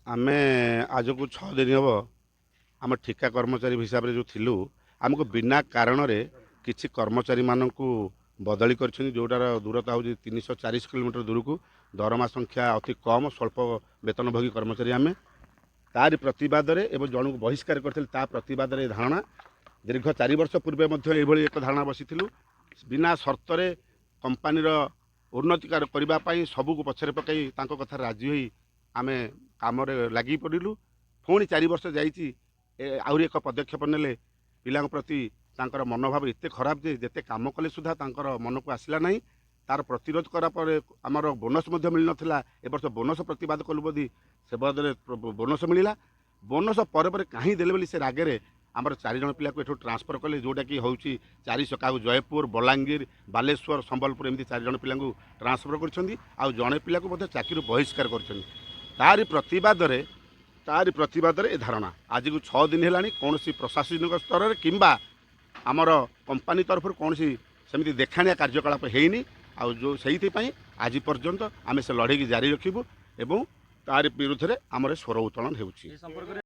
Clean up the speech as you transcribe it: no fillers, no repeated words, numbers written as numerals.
ଆମେ ଆଜକୁ 6 ଦିନ ହେବ ଆମ ଠିକା କର୍ମଚାରୀ ହିସାବରେ ଯେଉଁ ଥିଲୁ, ଆମକୁ ବିନା କାରଣରେ କିଛି କର୍ମଚାରୀମାନଙ୍କୁ ବଦଳି କରିଛନ୍ତି, ଯେଉଁଟାର ଦୂରତା ହେଉଛି 340 କିଲୋମିଟର ଦୂରକୁ। ଦରମା ସଂଖ୍ୟା ଅତି କମ୍, ସ୍ୱଳ୍ପ ବେତନଭୋଗୀ କର୍ମଚାରୀ ଆମେ। ତାରି ପ୍ରତିବାଦରେ ଏବଂ ଜଣକୁ ବହିଷ୍କାର କରିଥିଲେ, ତା ପ୍ରତିବାଦରେ ଏ ଧାରଣା। ଦୀର୍ଘ 4 ବର୍ଷ ପୂର୍ବେ ମଧ୍ୟ ଏଇଭଳି ଏକ ଧାରଣା ବସିଥିଲୁ। ବିନା ସର୍ତ୍ତରେ କମ୍ପାନୀର ଉନ୍ନତି କରିବା ପାଇଁ ସବୁକୁ ପଛରେ ପକାଇ ତାଙ୍କ କଥାରେ ରାଜି ହୋଇ ଆମେ କାମରେ ଲାଗି ପଡ଼ିଲୁ। ପୁଣି 4 ବର୍ଷ ଯାଇଛି, ଆହୁରି ଏକ ପଦକ୍ଷେପ ନେଲେ। ପିଲାଙ୍କ ପ୍ରତି ତାଙ୍କର ମନୋଭାବ ଏତେ ଖରାପ ଯେ ଯେତେ କାମ କଲେ ସୁଦ୍ଧା ତାଙ୍କର ମନକୁ ଆସିଲା ନାହିଁ। ତାର ପ୍ରତିରୋଧ କଲା ପରେ ଆମର ବୋନସ୍ ମଧ୍ୟ ମିଳିନଥିଲା। ଏ ବର୍ଷ ବୋନସ୍ ପ୍ରତିବାଦ କଲୁ ବୋଲି ସେ ବଦଳରେ ବୋନସ୍ ମିଳିଲା। ବୋନସ୍ ପରେ ପରେ କାହିଁ ଦେଲେ ବୋଲି ସେ ରାଗରେ ଆମର ଚାରିଜଣ ପିଲାକୁ ଏଠୁ ଟ୍ରାନ୍ସଫର୍ କଲେ, ଯେଉଁଟାକି ହେଉଛି 400 କାହାକୁ ଜୟପୁର, ବଲାଙ୍ଗୀର, ବାଲେଶ୍ୱର, ସମ୍ବଲପୁର, ଏମିତି ଚାରିଜଣ ପିଲାଙ୍କୁ ଟ୍ରାନ୍ସଫର୍ କରିଛନ୍ତି। ଆଉ ଜଣେ ପିଲାକୁ ମଧ୍ୟ ଚାକିରିରୁ ବହିଷ୍କାର କରିଛନ୍ତି। ତାରି ପ୍ରତିବାଦରେ ଏ ଧାରଣା ଆଜିକୁ 6 ଦିନ ହେଲାଣି। କୌଣସି ପ୍ରଶାସନିକ ସ୍ତରରେ କିମ୍ବା ଆମର କମ୍ପାନୀ ତରଫରୁ କୌଣସି ସେମିତି ଦେଖାଣିଆ କାର୍ଯ୍ୟକଳାପ ହେଇନି। ଆଉ ଯେଉଁ ସେଇଥିପାଇଁ ଆଜି ପର୍ଯ୍ୟନ୍ତ ଆମେ ସେ ଲଢ଼େଇକି ଜାରି ରଖିବୁ ଏବଂ ତାରି ବିରୁଦ୍ଧରେ ଆମର ସ୍ୱର ଉତ୍ତୋଳନ ହେଉଛି। ଏ ସମ୍ପର୍କରେ